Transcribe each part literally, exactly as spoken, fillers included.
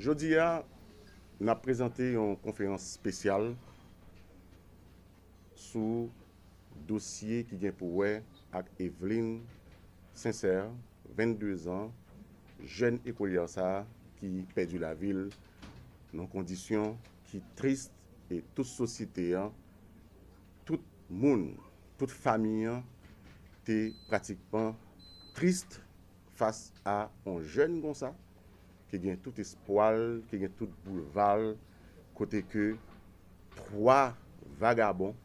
Jodi a, n ap prezante yon konferans espesyal sou dosye ki gen pou wè ak Eveline Sincère, vennde zan, jèn ekolyè sa a ki pèdi lavi l nan kondisyon ki tris, e tout sosyete an, tout moun, tout fanmi an te pratikman tris fas a yon jèn konsa ki gen tout espwa l, ki gen tout boulva l, kote ke twa vagabon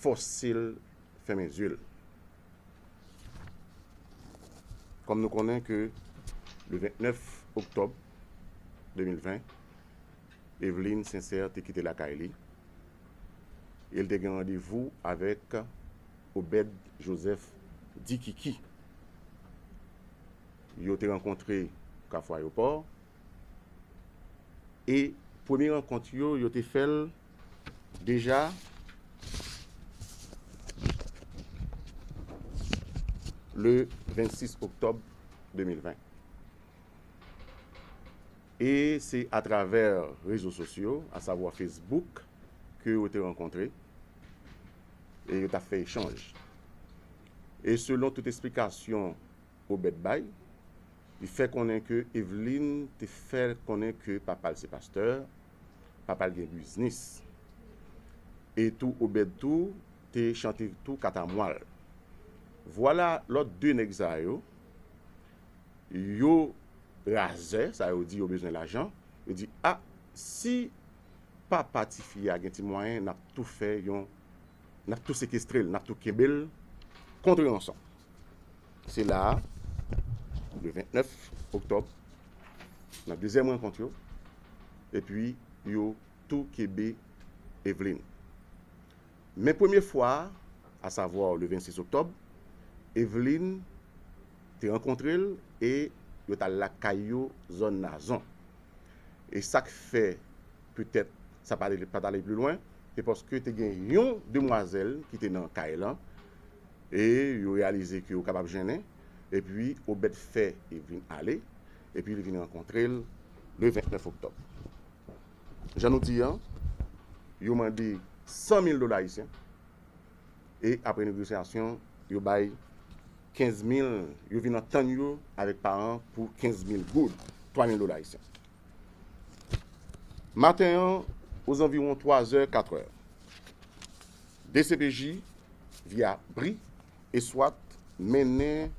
fòse l fèmen zye l. Kòm nou konnen ke le vennèf oktòb de mil ven, Eveline Sincère te kite lakay li e l te gen randevou avèk Obed Joseph Dikiki. Yo te rankontre Kafou Ayewopò e premye rankont yo, yo te fè l deja le vennsis oktòb de mil ven. E se atravè rezo sosyo, asavwa Facebook, ke yo te rankontre e yo t ap fè echanj. E selon tout esplikasyon Obed bay, li fè konnen ke Eveline te fè konnen ke papa l se pastè, papa l gen biznis. E tou Obed tou te chante tou katamwa l. Vwala lòt de nèg sa yo, yo razè, sa yo di yo bezwen lajan, yo di, a, si papa tifi a gen ti mwayen, n ap tou fè yon, n ap tou sekestre l, n ap tou kenbe l kont ranson. Se la a, le vennèf oktòb, nan dezyèm rankont yo, epi yo tou kenbe Eveline. Men premye fwa a, asavwa le vennsis oktòb, Eveline te rankontre l e yo t al lakay yo, zòn Nazon. E sa k fè petèt sa pa t ale, pa t ale pli lwen, se paske te gen yon demwazèl ki te nan kay lan e yo reyalize ke yo kapab jennen, epi Obed fè Eveline ale, epi li vin rankontre l le vennèf oktòb. Jan nou di an, yo mande san mil dola ayisyen. E apre negosyasyon, yo bay kenz mil, yo vin antann yo avèk paran pou kenz mil goud, twa mil dola ayisyen. Maten an, ozanviwon twa zè, kat è, D C P J, via bri e swat, mennen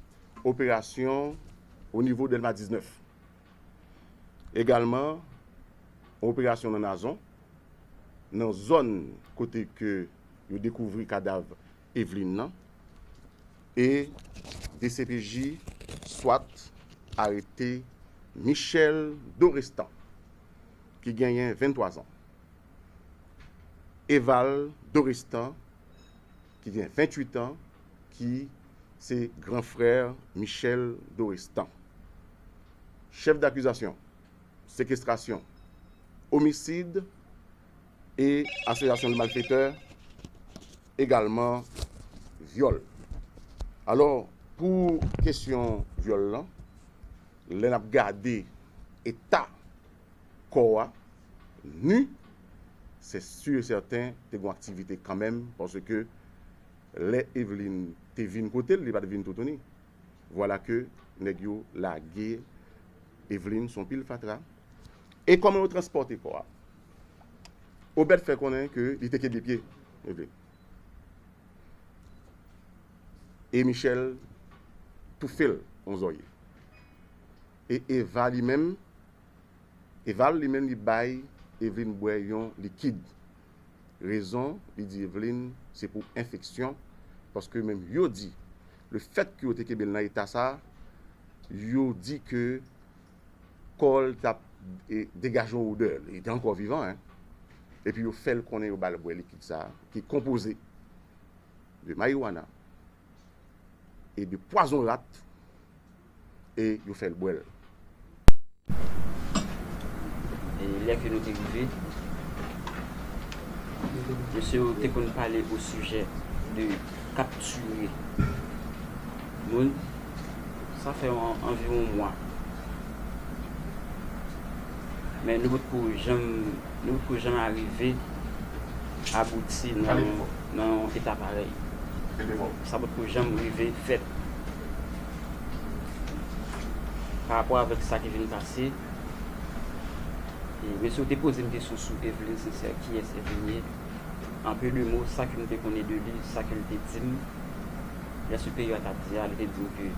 operasyon o nivo Dèlma diznèf. Egalman, yon operasyon nan Nazon, nan zòn kote ke yo dekouvri kadav Eveline nan, e D C P J swat arete Michel Dorestan, ki genyen venntwa zan. Eval Dorestan, ki gen venntuit an, ki se gran frè Michel Dorestan. Chèf dakizasyon, sekestrasyon, omisid e asosyasyon de malfetè, egalman vyòl. Alò, pou kesyon vyòl lan, lè n ap gade eta kò a, ni, se si e sèten te gen aktivite kanmenm, paske lè Eveline te vin kote l, li pa t vin toutouni. Vwala ke nèg yo lage Eveline sou yon pil fatra. E kòman yo transpòte kò a? Obed fè konnen ke li te kenbe pye Eveline. E Michel toufe l yon zòrye. E Eva li menm, Eval li menm li bay Eveline bwè yon likid. Rezon, li di Eveline, se pou enfeksyon, paske menm yo di, lefètke yo te kenbe l nan eta sa, yo di ke kò l t ap, e, degaje yon odè, li te ankò vivan, en. Epi yo fè l konnen yo ba l bwè likid sa, ki konpoze de mariwana e de pwazon rat, e yo fè l bwè l. E lè ke nou te rive, mesye yo te konn pale o sijè de kaptire moun. Sa fè an-, anviwon mwa. Men nou potko janm, nou potko janm arive abouti nan, nan yon eta parèy. Sa potko janm rive fèt. Pa rapò avèk sa ki vin pase, e, mesye yo te poze m kesyon sou Eveline Sincère, kiyès Eveline ye? An pe de mo, sa ke m te konnen de li, sa ke l te di m, lè siperyè a t ap di a, li te di m ke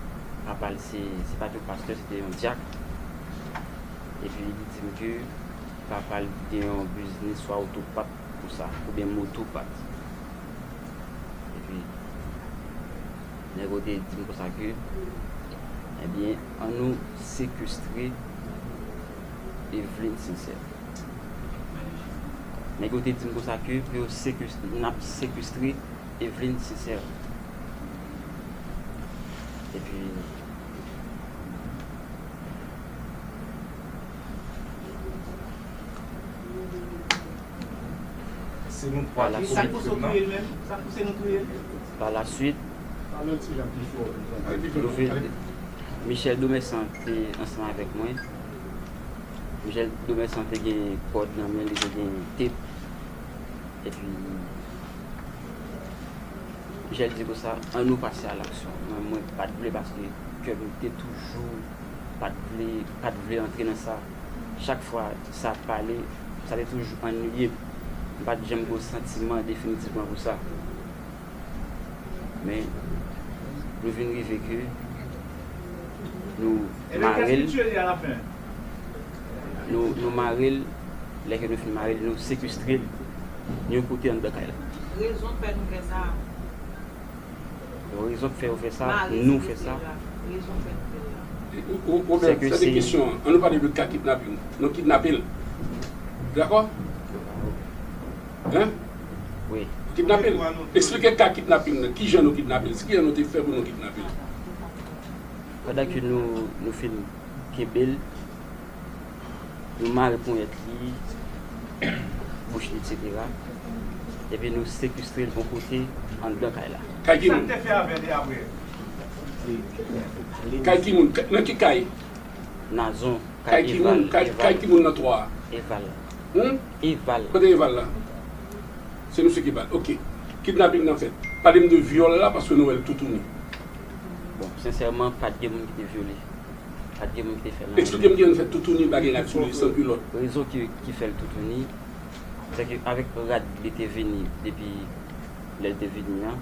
papa l se, se pa t yon pastè, se te yon dyak. Epi li di m ke papa l gen yon biznis swa otopat pou sa, oubyen motopat. Epi, nèg yo te di m konsa ke, ebyen, ann nou sekestre Eveline Sincère. Nèg yo te di m konsa ke pou yo sekestre, n ap sekestre Eveline Sincère. Epi, Se nou twa ki komet krim nan. Pa la swit, nou vin, Michel Domersan te ansanm avèk mwen. Michel Domersan te gen kòd nan men li, te gen tep. Epi, Michel di konsa, ann nou pase a laksyon. Mwen, mwen pa t vle paske kè m te toujou pa t vle, pa t vle antre nan sa. Chak fwa sa ap pale, sa te toujou anniye m. M pa t janm gen yon santiman definitivman pou sa. Men, nou vin rive ke nou mare l. Nou, nou mare l, lè ke nou fin mare l, nou sekestre l yon kote anndan kay la. Rezon k fè nou fè sa. Rezon k fè yo fè sa, nou fè sa. Rezon k fè nou fè sa. Ou, ou, ou, men, sa se kesyon an. Ann nou pale de ka kidnaping. Nou kidnape l. Dakò? Hein? Wi. Kidnape l. Eksplike ka kidnaping nan. Kijan nou kidnape l? Kijan nou te fè pou nou kidnape l? Pandan ke nou, nou fin kenbe l, nou mare ponyèt li, bouch li, etsetera. Epi nou sekestre l yon kote anndan kay la. Kay ki moun? Kay ki moun? Nan ki kay? Nazon, kay Eval. Kay ki moun nan twa a? Eval. Hmm? Eval. Kote Eval la? Se misye ki ba l. Ok. Kidnaping nan fèt. Pale m de vyòl la paske nou wè l toutouni. Bon, sensèman, pa t gen moun ki te vyole. Pa t gen moun ki te fè l anyen. Eksplike m kijan l fèt toutouni, pa gen rad sou li, san kilòt. Rezon ki, ki fè l toutouni, se ke avèk rad li te vini depi lè l te vini an,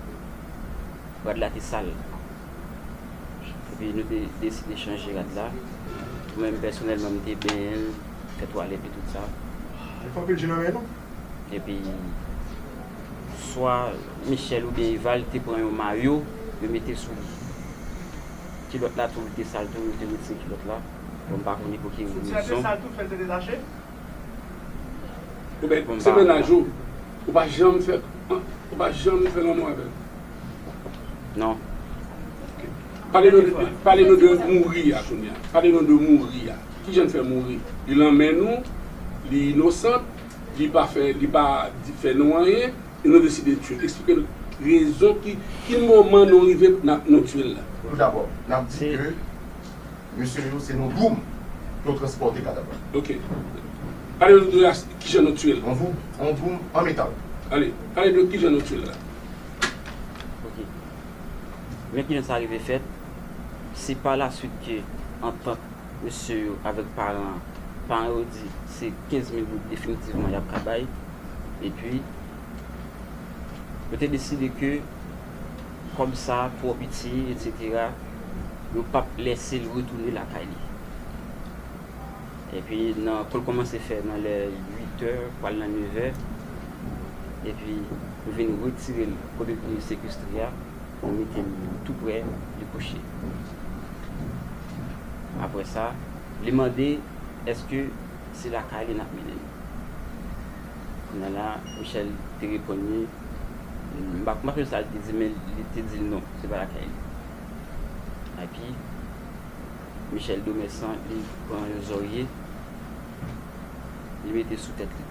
rad la te sal. Epi nou te deside chanje rad la. Mwen menm pèsonèlman, m te benyen l, fè twalèt li, tout sa. Li fè anpil je nan men nou. Epi, swa Michel oubyen Eval te pran yon mayo, yo mete sou li. Kilòt la tou, li te sal tou, yo te retire kilòt la. Bon, m pa konnen pou ki rezon. Soutyen an te sal tou, fè l te detache? Oubyen, se mennaj ou, ou pa janm fè, ou pa janm fè lanmou avè l? Non. Pale nou, pale nou de mouri a kounye a. Pale nou de mouri a. Kijan l fè mouri? Li nan men nou, li inosan, li pa fè, li pa di, fè nou anyen, e nou deside tye l. Eksplike nou rezon ki, ki moman nou rive n ap, nou tye l la. Toudabò, n ap di ke mesye yo se nan doum yo transpòte kadav la. Ok. Pale nou de kijan nou tye l. Yon doum, yon doum an metal. Ale, pale de kijan nou tye l la. Ok. Men kijan sa rive fèt, se pa la swit ke antant mesye yo avèk paran an, paran yo di se kenz mil goud definitivman y ap ka bay. Epi, yo te deside ke kòb sa twò piti, etsetera, yo p ap lèse l retounen lakay li. Epi, nan, kou l kòmanse fè nan lè uit è, pral nan nèf è, epi nou vin retire l kote nou sekestre a, nou mete l tou prè li kouche. Apre sa, li mande èske se lakay li n ap mennen l. Kounye a la, Michel te reponn li, m pa, m pa sonje sa li te di, men li te di l non, se pa lakay li. Epi, Michel Domersan, li pran yon zòrye, li mete sou tèt li.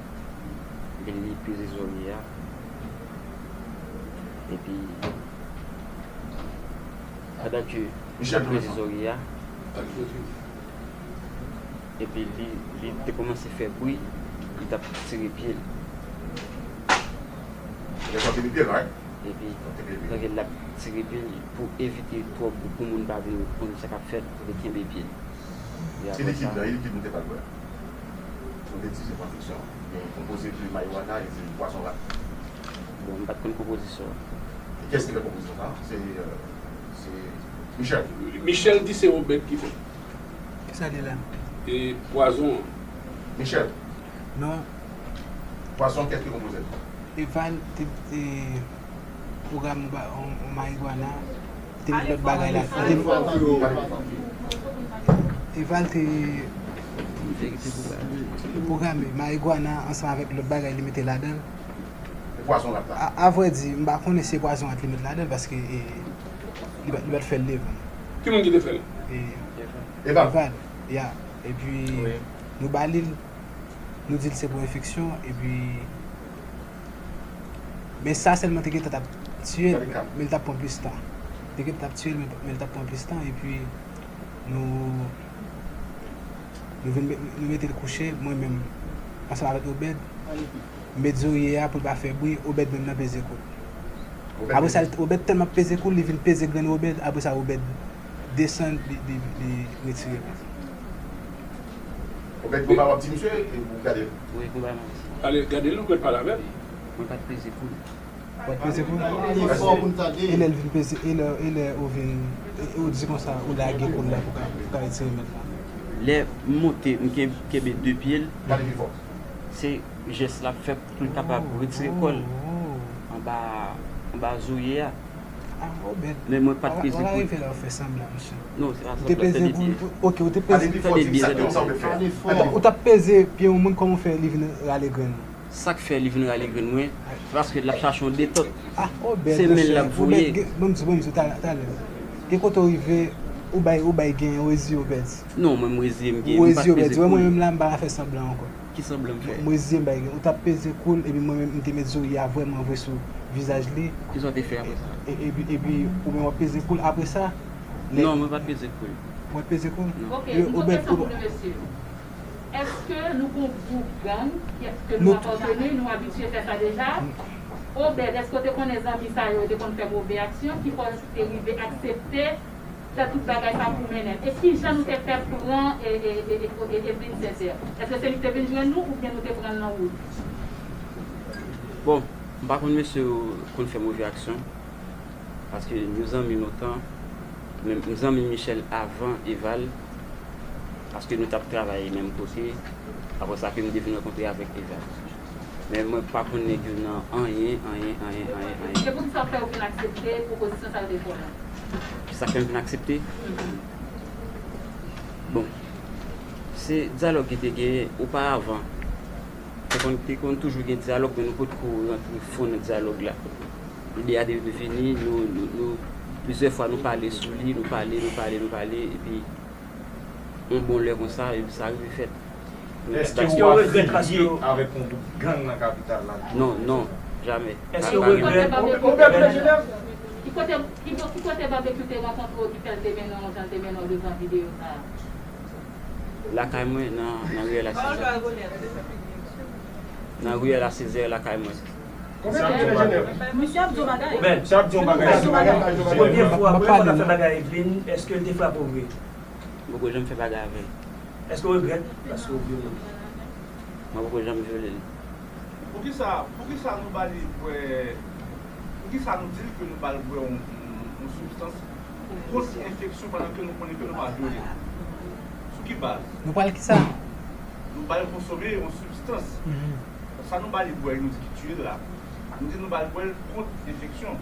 Epi li peze zòrye a. Epi, pandan ke Michel peze zòrye a, Epi li, li te kòmanse fè bri, li t ap tire pye l. Lè sa w te pye l, right? Epi, Te pye l. Donk, l ap tire pye l pou evite twòp bri, pou moun pa vin konn sa k ap fèt, pou te kenbe pye l. E likid la, e likid nou te ba l bwè? Nou te di se pran fiksyon. Gen konpoze de marijuana e de pwazon rat. Bon, m pa t konn konpozisyon an. E kiyès ki fè konpozisyon sa? Se, euh, se Michel. Michel di se Obed ki fè. Kisa li la? E pwazon an. Michel, Non, pwazon, kiyès ki konpoze l? Eval te, te pwogram ba- on, on marijuana, te met lòt bagay la. Te, Eval te pwograme marijuana ansanm avèk lòt bagay li mete ladan l. E pwazon rat la? A, a vrè di, m pa konnen si se pwazon rat li met ladan l paske e, li pa, li pa t fè l devan. Ki moun ki te fè l? E, Eval. Eval, ya. Epi, nou ba li l, nou di l se pou enfeksyon, epi, men sa sèlman te gentan t ap tiye l, men l t ap pran plis tan. Te gentan t ap tiye l, men, men l t ap pran plis tan, epi, nou, nou vin met, nou mete l kouche, mwen menm, ansanm avèk Obed, m met zorye a pou l pa fè bri, Obed menm nan peze kou l. Apre sa, Obed tèlman ap peze kou l, li vin peze grenn Obed, apre sa, Obed desann, li, li, li retire l. Obed, konba w ap di misye, e ou gade l? Wi, konba m ap di. Ale, gade l, ou pral pale avè l. Mwen pa t peze kou l. Ou pa t peze kou l? Li fò pou n tande. E lè l vin peze, e lè, e lè ou vin, e, e ou di konsa, ou lage kou l la pou ka, pou ka retire mèt la. Lè m monte, m ken- kenbe de pye l, Gade pi fò. se jès l ap fè pou l kapab retire kò l Oh, oh. anba, anba zorye a. Ah, Obed. Men mwen pa t peze Wè kou l. Rive la w fè sanblan, mesye. Non, se pa Ou te sanblan, peze tande kou byen. l, ok, ou te Gade peze. pi Tande fò, di byen, sa tande ou sa ou byen. te fè. Ale fò. Atò, ou t ap peze pye yon moun, kòman w fè li vin rale grenn ou? Sa k fè li vin rale grenn mwen, se paske l ap chache yon detant. Ah, Obed, Se men l l ap voye. Obed, bon, m di, bon, m di, talè, talè. Gen kote w rive, ou bay, ou bay gen, ou reziye, Obed. Non, mwen m reziye m gen, Ou m pa reziye, t Obed. peze Wè, kou mwen l. menm la, m pa ka fè sanblan ankò. Ki sanblan m fè? M reziye, m bay gen. Ou t ap peze kou l, epi mwen menm, m te met zorye a vrèman vre sou vizaj li. Kisa w te fè apre sa? E, epi, epi, ou menm w ap peze kou l. Apre sa, lè- Non, mwen pa t peze kou l. Ou pa t peze kou l? Non. Ok, yon lòt kesyon pou nou, mesye. Èske nou gon gwoup gang, èske nou apateni, nou abitye fè sa deja? Obed, èske w te konnen zanmi sa yo te konn fè move aksyon, ki fè w te rive aksepte fè tout bagay sa pou mennen l? E kijan nou te fè pran e, e, e, e, e, e Vincent? Èske se li ki te vin jwenn nou oubyen nou te pran l nan wout? Bon, m pa konn mesye yo konn fè move aksyon. Paske nou zanmi lontan. Men m zanmi Michel avan Eval. Paske nou t ap travay menm kote. Apre sa ke m te vin rankontre avèk Eval. Men mwen pa konn nèg yo nan anyen, anyen, anyen, anyen, anyen. Se poukisa w fè w vin aksepte pwopozisyon sa yo te fè w la? Kisa k fè m vin aksepte? Bon, se dyalòg ki te genyen oparavan. Te konn, te konn toujou gen dyalòg, men nou potko rantre fon nan dyalòg la. Ide a te vini, nou, nou, nou, plizyè fwa nou pale sou li, nou pale, nou pale, nou pale, epi yon bon lè konsa, epi sa rive fèt. Èske w ap fini avèk yon gwoup gang nan kapital la? Non, non, jamè. Èske Pa- w pa- regrèt? Ki kote, ki bo- ki kote Babekyou te rankontre w ki fè l te mennen w jan l te mennen w devan videyo sa a? Lakay mwen, nan, nan riyèl a Sezè. Nan riyèl a Sezè, lakay mwen. Misye ap di yon bagay. Misye ap di yon bagay. Premye fwa, premye fwa w t ap fè bagay ak Evelyne, èske l te frape w vre? M poko janm fè bagay avè l. Èske w regrèt? Èske w vyole l? Mwen poko janm vyole l. Poukisa, poukisa nou ba li bwè, poukisa nou di l ke nou ba l bwè yon, yon, yon sibstans kont enfeksyon pandan ke nou konnen ke nou pa vyole l? Sou ki baz? Nou pral kisa? Nou ba l konsome yon sibstans. Sa nou ba li bwè, nou di ki tiye l la. Nou di nou ba l bwè l kont enfeksyon.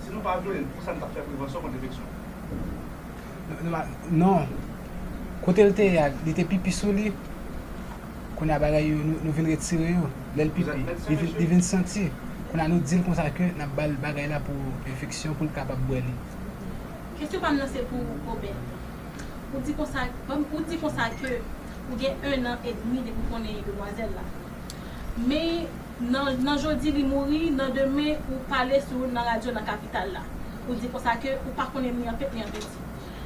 Si nou pa vyole l, poukisa nou t ap fè prevansyon kont enfeksyon? Non, non, non. Kote l te ye a, li te pipi sou li. Kounye a bagay yo, nou, nou vin retire yo. Lè l pipi, li vin, li vin santi. Kounye a nou di l konsa ke n ap ba l bagay la pou enfeksyon, pou l kapab bwè li. Kesyon pa m nan se pou Obed. Ou di konsa, ban m, ou di konsa ke ou gen ennan edmi depi w konnen demwazèl la. Men nan, nan jodi li mouri, nan demen ou pale sou nan radyo nan kapital la. Ou di konsa ke ou pa konnen ni an pet ni an peti.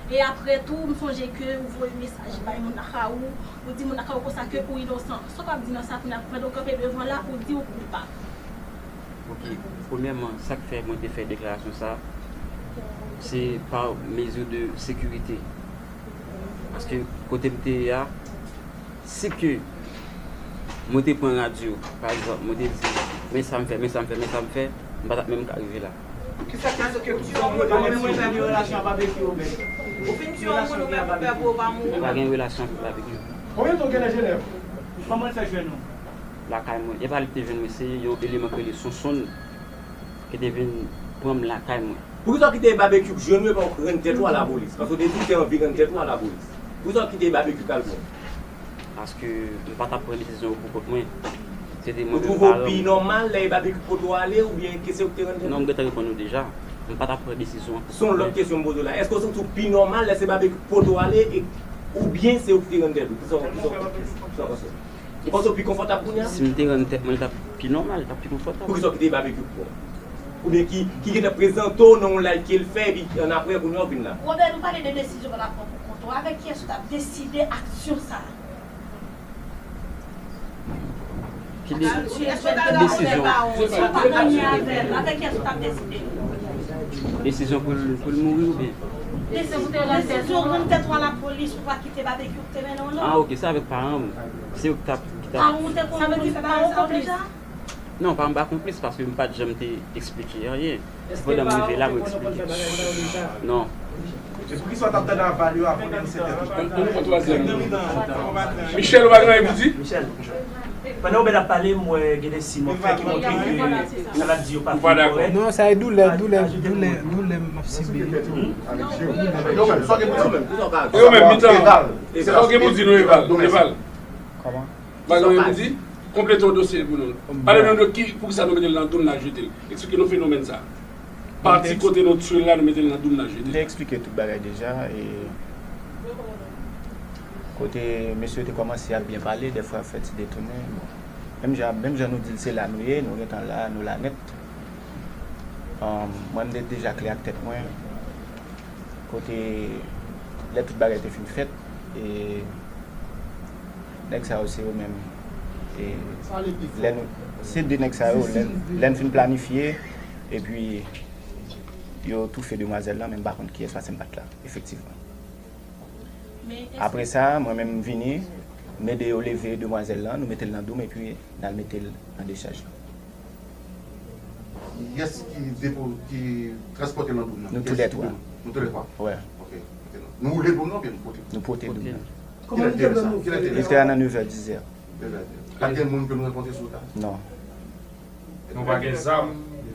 E apre tou, m sonje ke ou voye mesaj bay moun lakay ou, ou di moun lakay ou konsa ke ou inosan. Sa w ap di nan sa kounye a, pandan w kanpe devan la, ou di ou koupab. Ok, premyèman, sa k fè mwen te fè deklarasyon sa, se pa mezi de sekirite. Paske kote m te ye a, si ke mwen te pran radyo, pa egzanp, mwen te di, men sa m fè, men sa m fè, men sa m fè, m pa t ap menm ka rive la. Kisa k eksplike tout sa w fè? Mwen menm mwen pa gen relasyon ak Babekyou, men. Ou fin tiye yon moun ou menm ou pè pou ou pa mouri. Mwen pa gen relasyon ak Babekyou. Konbyen tan w gen nan Jenèv? Kòman l fè jwenn ou? Lakay mwen. E pa li ki te jwenn mwen, se yon eleman ki rele Sonsonn ki te vin pran m lakay mwen. Poukisa w kite Babekyou jwenn ou epi w rann tèt ou a lapolis? Paske w te di w te anvi rann tèt ou a lapolis. Poukisa w kite Babekyou al pran w? Paske m pa t ap pran desizyon yo pou kont mwen. Se te mwen menm paran m. Ou twouve w pi nòmal lè e Babekyou ki pote w ale oubyen ke se ou ki te rann tèt ou? Non, m gentan reponn ou deja. M pa t ap pran desizyon an pou kont mwen. Se yon lòt kesyon m poze w la. Èske w santi w pi nòmal lè se Babekyou ki pote w ale e, oubyen se ou ki te rann tèt ou? Kisa w, kisa w, kisa w panse? Ou panse w pi konfòtab kounye a? Si m te rann tèt mwen, li t ap pi nòmal, li t ap pi konfòtab. Poukisa w kite Babekyou pran w? Oubyen ki, ki gentan prezante w nan yon live ke l fè, epi annapre, kounye a w vin la? Robert, nou pale de desizyon ke w t ap pran pou kont ou. Avèk kiyès ou t ap deside aksyon sa a? Ki de-, ki desizyon? Si w pa t anyen avè l, avèk kiyès ou t ap deside? Desizyon pou l, pou l mouri oubyen? Desizyon pou w rann tèt ou a lapolis, ou pa kite Babekyou ki te mennen w non. Ah, ok, se avèk paran m. Se yo ki t ap, ki t ap. Paran w te konn konn fè bagay sa yo deja? Non, paran m pa konplis paske m pa t janm te eksplike anyen. Pandan m rive la, mwen eksplike. Non. E poukisa w t ap tande aval yo avan de sèt è? An, an nou pran twazyèm. Michel, ou pa gen anyen pou di? Michel, pandan Obed ap pale, m wè gen de siy m wè ki montre ke sa l ap di yo pa fin kòrèk. Non, sa e doulè, doulè, doulè, doulè m ap sibi. Yo menm, yo menm, mitan. Sa w gen pou di nou, Eval? Eval. Kòman? Bagay yo di, konplete yon dosye pou nou. Pale nou de ki, poukisa nou mete l nan doum, n al jete l. Eksplike nou fenomèn sa. Pati kote nou tchwe l la, nou mete l nan doum, n al jete l. M te eksplike tout bagay deja, e kote mesye yo te kòmanse ap byen pale, dèfwa fè ti detounen. Bon. Menm jan, menm jan nou di l se la nou ye, nou gentan la, nou la nèt. Ahn, mwen, m te deja klè ak tèt mwen. Kote lè tout bagay te fin fèt, e nèg sa yo se yo menm. E lè nou, se de nèg sa yo, lè, lè n fin planifye, epi yo toufe demwazèl lan, men m pa konn kiyès paske m pa t la, efektivman. Apre sa, mwen menm m vini, m ede yo leve demwazèl lan, nou mete l nan doum, epi n al mete l nan dechaj lan. Kiyès ki depo-, ki transpòte l nan doum nan? Nou toulètwa. Nou toulètwa? Wè. Ok, ok. Nou woule doum nan oubyen nou pote? Nou pote doum nan. Kilè te ye sa? Kilè te ye sa? Li te a nan nevè, dizè. Nevè, dizè. Pa t gen moun ke nou rankontre sou wout la? Non. Nou pa gen zam?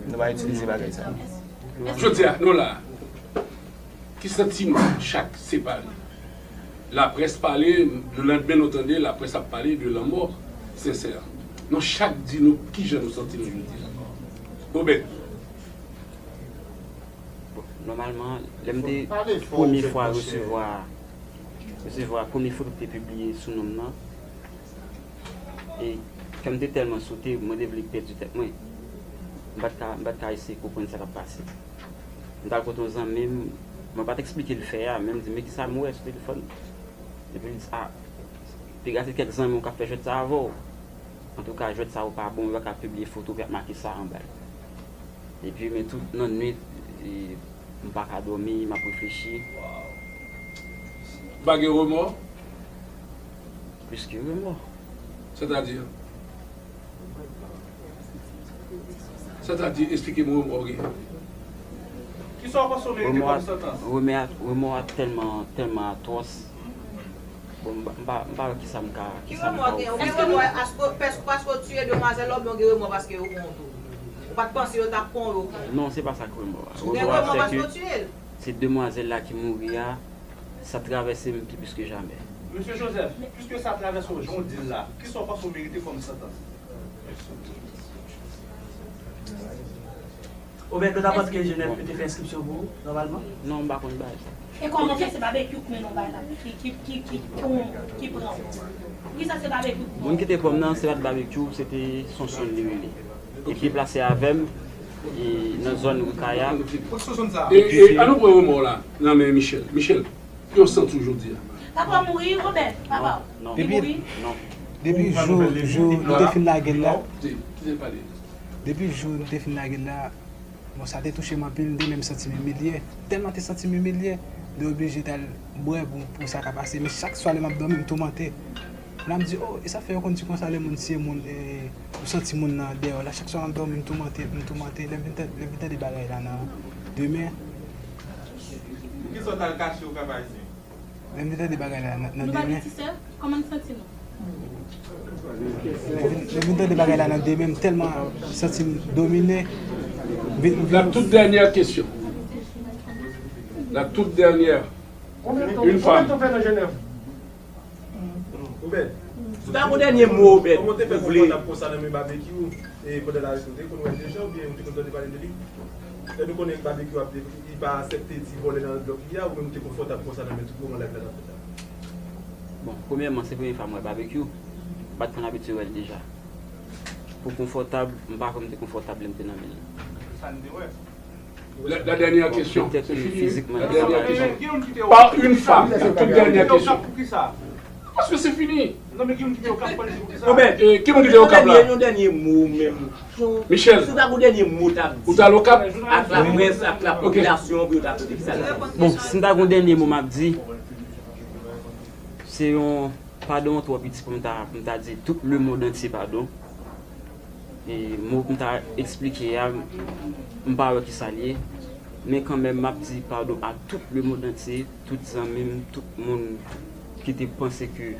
Nou pa itilize bagay sa, non. Jodi a, nou la. Ki santiman chak separe? Laprès pale, lelandmen nou tande laprès ap pale de lanmò Sensè. Nou chak di nou kijan nou santi nou jodi a. Obed. Bon, nòmalman, lè m te premye fwa resevwa, resevwa premye foto ki te pibliye sou non m nan, e kè m te tèlman sote, mwen te vle pèdi tèt mwen. M pa t ka, m pa t ka eseye konprann sa k ap pase. M t al kote yon zanmi m, mwen pa t eksplike l fè a, men m di, "Men kisa m wè sou telefòn?" Epi l di, "A, piga se kèk zanmi w k ap fè jwèt sa avè w. Antouka, jwèt sa yo pa bon, yo pa ka pibliye foto, yo ap make sa anba l." Epi, men tout nan nwit, e, m pa ka dòmi, m ap reflechi. Ou pa gen remò? Plis ke remò. Sètadi? Sètadi, eksplike m remò w genyen. Kisa w panse w merite kòm santans? Remò a, remò a tèlman, tèlman atwòs. Bon, m pa, m pa, m pa wè kisa m ka, kisa m ka ofri. Ou gen remò paske, paske, paske w tiye demwazèl la oubyen w gen remò paske yo pran w tou? Ou pa t panse yo t ap pran w, yo pran w? Non, se pa sa k remò a. Ou gen remò paske w tiye l? Se demwazèl la ki mouri a, sa travèse m pi plis ke jamè. Mesye Joseph, piske sa travèse w jan w di l la, kisa w panse w merite kòm santans? Obed, ou ta panse ke Jenèf yo te fè enskripsyon pou ou, nòmalman? Non, m pa konn bagay sa. E kòman fè se Babekyou k mennen w bay la, ki, ki, ki, ki, ki, ki pran w? Poukisa se Babekyou k pran w? Moun ki te pran m nan, se pa t Babekyou, se te Sonsonn li rele. E ki plase avè m, e nan zòn Rikaya. E, e, an nou pran remò w la, nan men Michel. Michel, Ki w santi w jodi a? Papa mouri, Robert, papa. Non. Li Depi, mouri. Non. Depi jou, jou nou te fin lage l la, Kite, kite l pale. Depi jou nou te fin lage l la, bon, sa te touche m anpil, m te menm santi m imilye. Tèlman te santi m imilye, m te oblije t al bwè pou, pou sa ka pase. Men chak swa lè m ap dòmi, m toumante. Lè m di, oh, e sa fè yo konn di konsa lè moun tiye moun, e, ou santi moun nan dèyè w la. Chak swa m ap dòmi, m toumante, m toumante. Lè m vin tande, lè m vin tande bagay la nan demen. Poukisa w t al kache Okap Ayisyen? Lè m vin tande bagay la nan, nan demen. Nou pa gen ti sè? Kòman n santi nou? Lè m vin, lè m vin tande bagay la nan demen, m tèlman santi m domine. M vin, m vin La toute dernière question. La toute dernière. Une femme. Ou bèl. Si w ta gon dènye mo, ou bèl, kòman w te fè ou vle konfòtab konsa nan men Babekyou, e pandan l arete w, te konn wè l deja oubyen ou te konn tande pale de li? Lè nou konnen Babekyou ap, li pa aksepte ti vòlè nan blòk li a, ou menm ou te konfòtab konsa nan men tout moman live la t ap fèt la? Bon, premyèman, se premye fwa m wè Babekyou. M pa t konn abitye wè l deja. Pou konfòtab, m pa kwè m te konfòtab lè m te nan men l. Sa n te wè. La, la dernière question. Bon, peut-être, c'est fini. Fizikman, la dernière question. Par une femme, la toute dernière question. Paske se fini. Bon, ben, e, ki moun ki te Okap la? Yon dènye mo menm. Michel. Si w ta gon dènye mo w t ap di. Ou t al Okap? Ak laprès, ak lapopilasyon, pou yo ta tande ki sa l ap di. Bon, si m ta gon dènye mo m ap di, se yon padon twò piti pou m ta, pou m ta di tout lemonn antye padon. E mo pou m ta eksplike a, m pa wè kisa l ye. Men kanmenm, m ap di padon a tout lemonn antye, tout zanmi m, tout moun ki te panse ke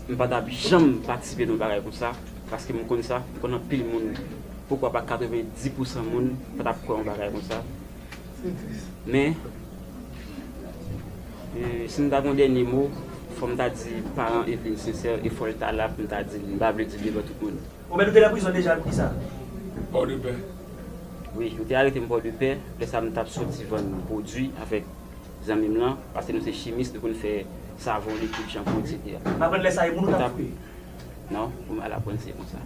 m pa t ap janm patisipe nan yon bagay konsa, paske m konn sa, m konn anpil moun, poukwa pa katrevenndis pousan moun pa t ap kwè yon bagay konsa. Men, e, si m ta gon dènye mo, fò m ta di paran Eveline Sincère, e fò l ta la pou m ta di l, m pa vle di l devan tout moun. Ou mèt ou te nan prizon deja, poukisa? Pòdepè. Wi, yo te arete m Pòdepè, lè sa m t ap soti vann pwodui avèk zanmi m lan, paske nou se chimis, nou konn fè savon, likid, chanpou, etsetera. M aprann lè sa e moun ou t ap koupe? Non, pou m al aprann se konsa.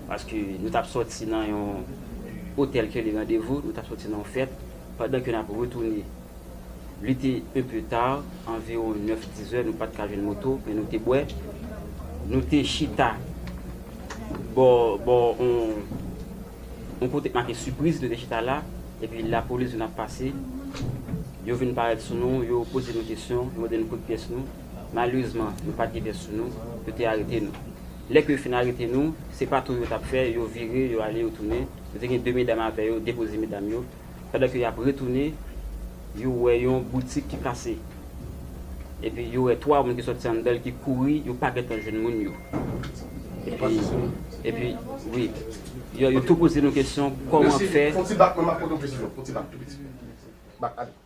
Paske nou t ap sòti nan yon otèl ki rele Randevou, nou t ap sòti nan yon fèt, pandan ke n ap retounen, li te un peu tard, anviwon nèf, dis zè, nou pa t ka jwenn moto, men nou te bwè. Nou te chita bò, bò, on, on kote k make sipriz, nou te chita la, epi lapolis vin ap pase. Yo vin parèt sou nou, yo poze nou kesyon, yo mande nou kote pyès nou. Malerezman, nou pa t gen pyès sou nou, yo te arete nou. Lè ke yo fin arete nou, se pa tou yo t ap fè, yo vire, yo ale, yo tounen. Yo te gen de medam avè yo, depoze medam yo. Pandan ke y ap retounen, yo wè yon boutik ki kase. Epi yo wè twa moun ki sòti anndan l ki kouri, yo pa gentan jwenn moun yo. Epi, epi, wi, yo, yo tou poze nou kesyon, kòman fè. Fè yon ti bak, mwen m ap poze yon kesyon, fè yon ti bak tou piti. Bak, ale.